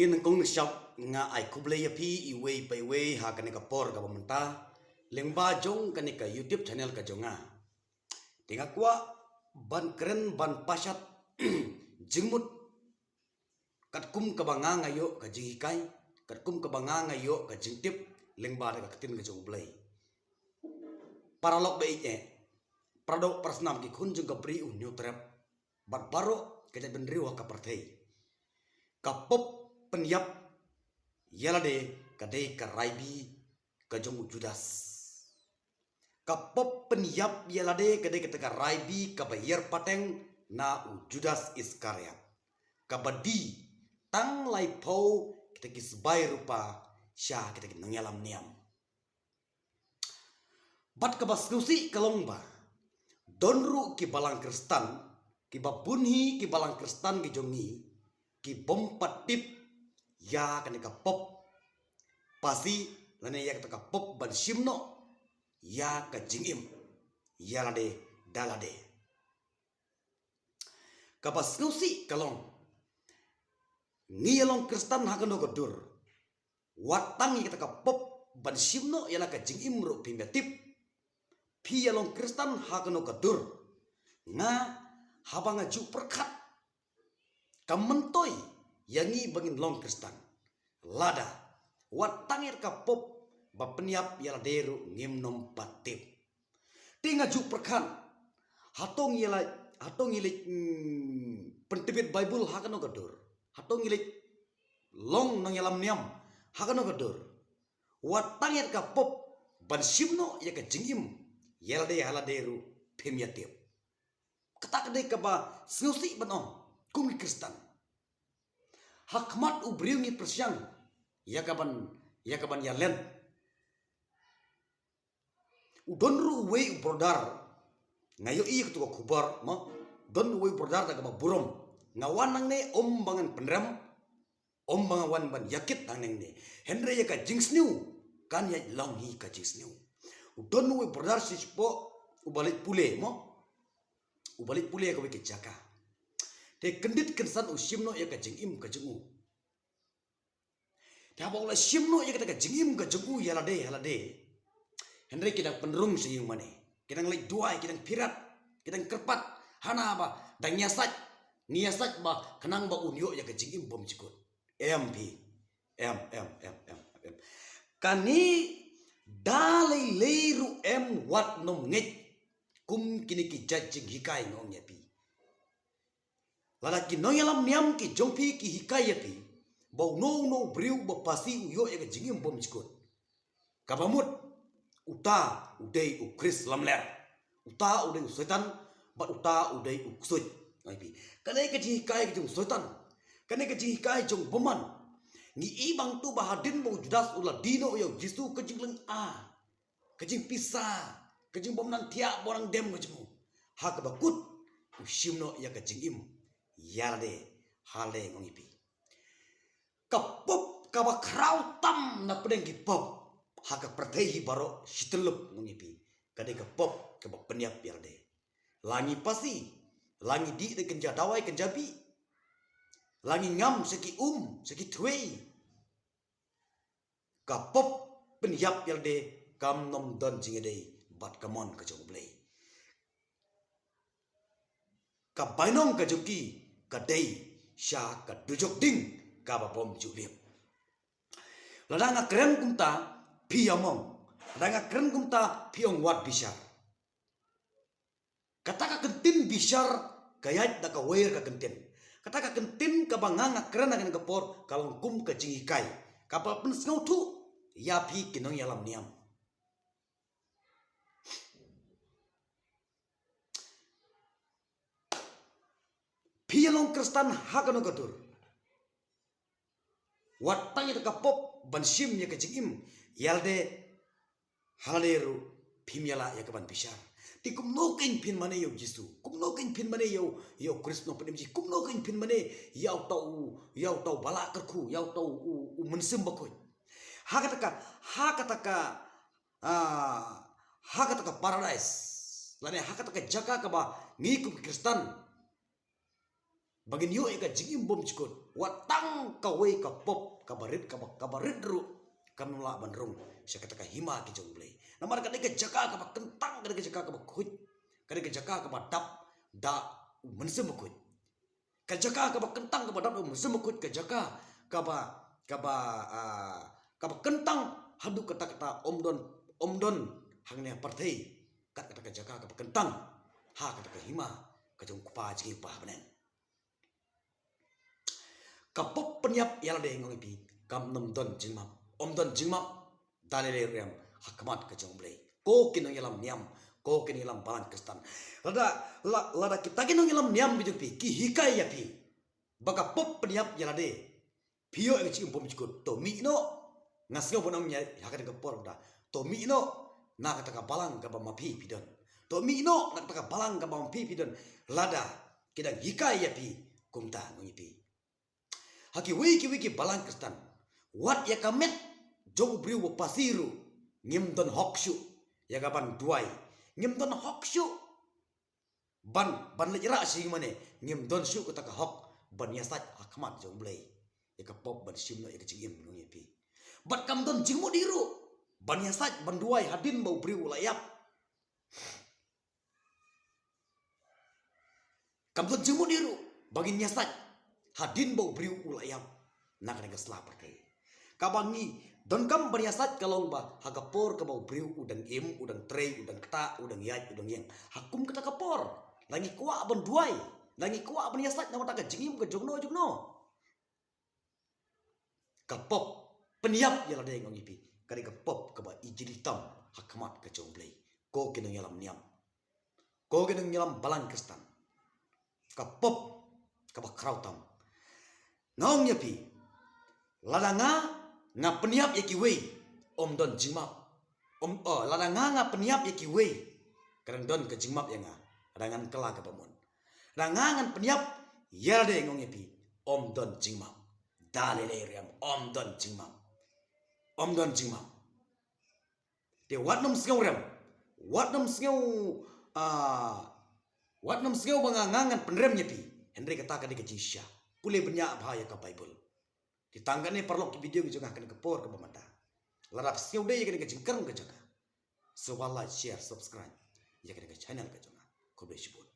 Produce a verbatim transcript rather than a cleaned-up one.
Nyngkong nyngshap nga ai khublei ïa phi iwei pa iwei ha kane ka por kaba mynta lyngba jong kane ka YouTube channel ka jong nga. Te nga kwah ban kren ban pashat jingmut katkum kaba nga nga ïoh ka jinghikai, katkum kaba nga nga ïoh ka jingtip lyngba da ka ktien ka jong U Blei. Paralok ba ïeit, para doh para snam, ki khun jong ka Bri U Hynñiewtrep bad baroh ka jaitbynriew ha ka pyrthei. Ka pop pynïap ïa lade ka dei ka raibi ka jong u Judas. Ka pop pynïap ïa lade ka dei kata ka raibi kaba ïar pateng na u Judas Iskariot, kaba die tang laiphew kita ki sbai rupa sha kita ki nongïalam niam. Bad kaba sngewsih ka long ba don ruh ki balang Khristan, kiba bun hi ki balang Khristan ki jong ngi, ki bym pat tip ïa kane ka pop phasi lane ïa kata ka pop ban shim noh ïa ka jingim ïa lade da lade. Kaba sngewsih ka long, ngi ïa long Khristan ha kano ka dur, wat tang ïa kata ka pop ban shim noh ïa la ka jingim ruh phim ïa tip. Phi ïa long Khristan ha kano ka dur? Nga, haba nga ju pyrkhat, ka myntoi ïa ngi ba ngin long Khristan. Lada wat tang ïa ka pop ba pynïap ïa lade ruh ngim nym pat tip. Te nga ju pyrkhat, hato ngi la, hato ngi leh, mm, pyntbit Baibl ha kano ka dur? Hato ngi leh long nongïalam niam ha kano ka dur? Wat tang ïa ka pop ban shim noh ïa ka jingim ïa lade ha lade ruh phim ïa tip. Kata ka dei kaba sngewsih ban ong kum ki Khristan. Ha khmat u briew ngi pyrshang ïa kaban, ïa kaban ïa len. U don ruh uwei u brother, nga ïohi ïa katu ka khubor, mo. Don uwei u brother da kaba burom. Nga wan nangne ym ba ngan pynrem, ym ba nga wan ban ïa kit nangne. Hynrei ïa ka jingsniew kan ïa long hi ka jingsniew. U don uwei u brother shi spah, uba leit pule, mo. Uba leit pule ïa kawei ka jaka. Te kyndit kynsan u shim noh ïa ka jingim ka jong u. Te haba u la shim noh ïa kata ka jingim ka jong u ïa lade ha lade, hynrei ki dang pynrung sha ïing mane, ki dang leit duwai, ki dang phirat, ki dang kyrpad. Hana ba dang ïasaid, ngi ïasaid ba khnang ba un ïoh ïa ka jingim bymjukut. Em phi. Em, em, em, em, em. Kane da lei lei ruh em wat nym ngeit kum kine ki jait jinghikai, nga ong ïa phi. Lada ki nongïalam niam ki jong phi ki hikai ïa phi ba uno uno u briew ba phasi u ïoh ïa ka jingim bymjukut, kaba mut uta u dei u Khrist lamler, uta u dei u Soitan, bad uta u dei u ksuid. Ai phi, kane ka jinghikai ka jong u Soitan, kane ka jinghikai jong u bymman. Ngi i bang tu ba hadien ba u Judas u la die noh ïa u Jisu, ka jinglynga, ka jingpisa, ka jingbym nang thiah bym nang dem ka jong u, ha kaba kut u shim noh ïa ka jingim ïa lade ha lade, nga ong ïa phi. Ka pop kaba khraw tam na pdeng ki pop ha ka pyrthei hi baroh shi tyllup, nga ong ïa phi, ka dei ka pop kaba pynïap ïa lade. La ngi phasi, la ngi dih da kynja dawai kynja bih, la ngi ngam sha ki um sha ki thwei, ka pop pynïap ïa lade kam nym don jingïadei bad ka mon ka jong U Blei. Ka bainong ka jong ki ka dei sha ka dujok ding kaba bym ju lip. Lada nga kren kumta, phi ïa mong. Lada nga kren kumta, phi ong wat bishar. Kata ka kyntien bishar ka ïaid da kawei ka kyntien. Kata ka kyntien kaba nga nga kren ha kane ka por ka long kum ka jinghikai kaba pynsngewthuh ïa phi ki nongïalam niam. Phi ïa long Khristan ha kano ka dur, wat tang ïa ka pop ban shim ïa ka jingim ïa lade ha lade ruh phim ïa lah ïa kaban bishar. Te kumno kein phin mane ïa u Jisu, kumno kein phin mane ïa u, ïa u Khrist nongpynim jingim, kumno kein phin mane ïa uta u, ïa uta u ba la kyrkhu, ïa uta u, u, u Mynsiem Bakhuid? Ha kata ka, ha kata ka, ah, ha kata ka paradise lane ha kata ka jaka kaba ngi kum ki Khristan ba ngin ïoh ïa ka jingim bymjukut, Wat tang kawei ka pop kaba rit, kaba, kaba rit ruh kam lah ban rung sha kata ka hima ka jong U Blei. Namar ka dei ka jaka kaba kyntang, ka dei ka jaka kaba khuid, ka dei ka jaka kaba dap da u Mynsiem Bakhuid. Ka jaka kaba kyntang kaba dap da u Mynsiem Bakhuid, ka jaka kaba, kaba, ah, kaba kyntang haduh katta katta, ym don, ym don hangne ha pyrthei kat kata ka jaka kaba kyntang ha kata ka hima ka jong U Kpa jong ngi uba ha bneng. Ka pop pynïap ïa lade, nga ong ïa phi, kam, ym don jingmap, ym don jingmap da lei lei ruh em ha khmat ka jong U Blei. Ko ki nongïalam niam, ko ki nongïalam balang Khristan, lada, la, lada kita ki nongïalam niam ki jong phi ki hikai ïa phi ba ka pop pynïap ïa lade, phi ïoh ïa ka jingim bymjukut, to mih noh. Nga sngew ban ong ïa, ha kane ka por ba, to mih noh na kata ka balang kaba ma phi phi don. To mih noh na kata ka balang kaba ma phi phi don, lada ki dang hikai ïa phi kumta, nga ong ïa phi. Ha kiwei kiwei ki balang Khristan, wat ïa ka met jong u briew ba phasi ruh ngim don hok shuh ïa ka ban duwai. Ngim don hok shuh ban, ban leit rah sha ïingmane. Ngim don shuh kata ka hok ban ïasaid ha khmat jong U Blei ïa ka pop ban shim noh ïa ka jingim, nga ong ïa phi. Bad kam don jingmut hi ruh ban ïasaid ban duwai hadien ba u briew u la ïap. Kam don jingmut hi ruh ba ngin ïasaid hadien ba u briew u la ïap na kane ka sla pyrthei. Kaba ngi donkam ban ïasaid ka long ba ha ka por kaba u briew u dang im, u dang trei, u dang ktah, u dang ïaid, u dang ïeng, ha kum kata ka por, la ngi kwah ban duwai, la ngi kwah ban ïasaid na kata ka jingim ka jongno jongno. Ka pop pynïap ïa lade, nga ong ïa phi, ka dei ka pop kaba ijli tam ha khmat ka jong U Blei. Ko ki nongïalam niam, ko ki nongïalam balang Khristan, ka pop kaba khraw tam. Nga ong ïa phi, lada nga, nga pynïap ïa kiwei, ym don jingmap. Ym, oh, lada nga, nga pynïap ïa kiwei, ka dang don ka jingmap ïa nga, lada ngan kylla kaba mut. Lada nga ngan pynïap ïa lade, nga ong ïa phi, ym don jingmap da lei lei ruh em, ym don jingmap. Ym don jingmap. Te wat nym sngew rem, wat nym sngew, ah, wat nym sngew ba nga, nga ngan pynrem ïa phi. Hynrei kata ka dei ka jingshisha. Pule bniah bha ïa ka Baibl. Te tang kane paralok ki video ki jong nga ha kane ka por kaba mynta. Lada phi sngew dei ïa kane ka jingkren ka jong nga, sngewbha like, share, subscribe ïa kane ka channel ka jong nga. Khublei shibun.